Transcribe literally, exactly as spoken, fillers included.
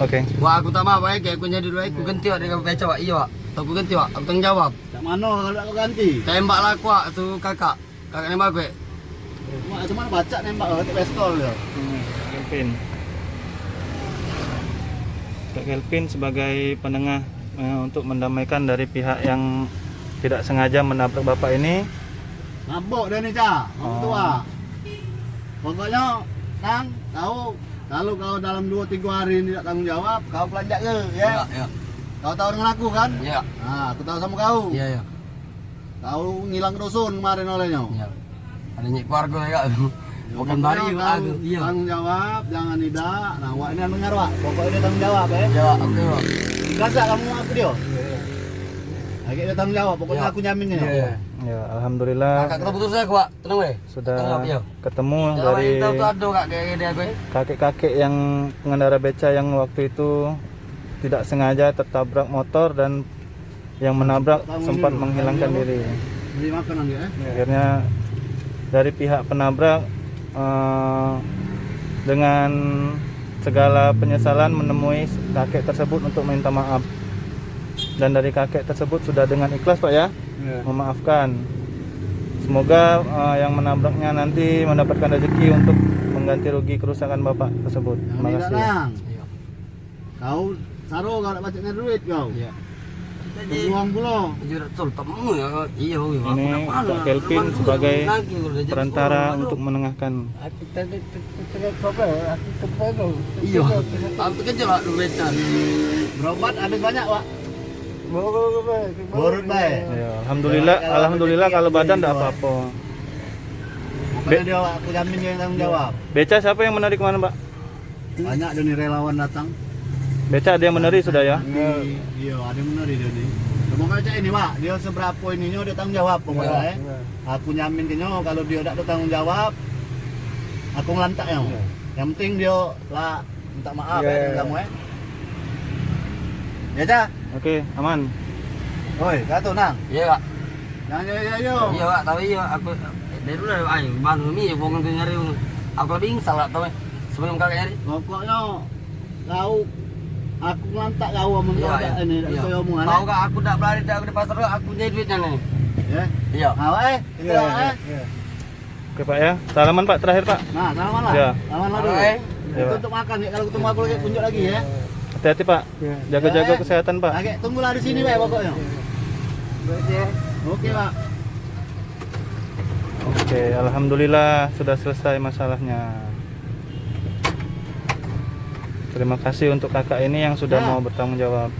Oke. Wak, aku tak mau, Wak, aku nyadi dulu, Wak. Aku ganti, Wak, dengan beca, Wak. Iya, Wak. Aku ganti, Wak. Aku tanggung jawab. Cak mano kalu aku ganti? Tembak lah aku, Wak, tu kakak. Kakak nembak aku, Wak. Wak, cak mano pacak nembak, Wak? Pistol dia. Hmm, Kelvin. Kak Kelvin sebagai penengah, eh, untuk mendamaikan dari pihak yang tidak sengaja menabrak bapak ini. Mabok dia ni, Cak. Mabok tua. Pokoknyo, Nang, kau, kalu kau dalam duo tigo hari ni dak tanggung jawab, kau pelanjak ke, ya? Ya, ya. Kau tau dengan aku, kan? Ya. Nah, aku tau samo kau. Ya, ya. Kau ngilang ke dusun kemarin olehnya. Ya. Ada nyek keluarga ya, Kak. Bukan pokoknyo bari, Kak, kau tanggung jawab, jangan idak. Nah, awak ni dengar, Wak. Pokoknyo dia tanggung jawab, eh. Ya, oke, Wak. Ikhlas tak kamu aku dia? Ya, ya. Lagi dia tanggung jawab, pokoknyo aku jamin ni. Ya, ya. Ya, alhamdulillah. Kakak kita putus aku, Wak. Tenang, weh. Sudah ketemu dari kakek-kakek yang pengendara beca yang waktu itu tidak sengaja tertabrak motor dan yang menabrak sempat menghilangkan diri. Akhirnya dari pihak penabrak, eh, dengan segala penyesalan menemui kakek tersebut untuk minta maaf. Dan dari kakek tersebut sudah dengan ikhlas, Pak, ya, memaafkan. Semoga, eh, yang menabraknya nanti mendapatkan rezeki untuk mengganti rugi kerusakan Bapak tersebut. Terima kasih. Kau saro kau nak pacak nyari duit kau. Iya. Pejuang pulo. Jujur betul, temu ya, iya, iya. Ini Kak Kelvin sebagai perantara untuk menengahkan. Aku tadi te-, te-, te-, apa, aku terpedal. Iya. Aku terkejut lah, duit kan. Berobat habis banyak, Pak? Borot bae. Ya, alhamdulillah, alhamdulillah kalau badan ndak apa-apa. Pokoknya dia, aku jamin dia yang tanggung jawab. Beca siapa yang menari kemarin, Pak? Banyak dia ni relawan datang. Becak dia meneri sudah ya? Iya, ada yang meneri dia ni. Pokoknya cak ini, Wak, dia seberapa ininyo dia tanggung jawab pokoknya, eh. Aku nyamin ke nyo, kalau dia dak bertanggung jawab, aku ngelantak nyo. Yang penting dia lah minta maaf, eh, dengan kamu, eh. Ya, Cak? Oke, aman. Oi, katu, Nang. Iya, Kak. Nang, yo, yo, yo. Iya, Kak, tapi iya, aku dari dulu, ayo, baru ni, wong tu nyari, aku lebih insal, Kak, tau, eh. Sebelum kakak nyari. Pokoknyo kau, aku ngelantak kau amun kau dak ini, dak sesuai omongan. Tau, Kak, aku dak belari, dak di pasar, Kak, aku nyari duitnya ni. Ya? Iya. Awak, eh? Kita awak, eh? Oke, Pak, ya. Salaman, Pak, terakhir, Pak. Nah, salaman lah. Ya. Salaman lah dulu. Itu untuk makan ya, kalau ketemu aku lagi tunjuk lagi ya. Hati-hati, Pak. Jaga-jaga kesehatan, Pak. Oke, tunggulah di sini bae pokoknya. Oke, Pak. Oke, alhamdulillah sudah selesai masalahnya. Terima kasih untuk kakak ini yang sudah mau bertanggung jawab.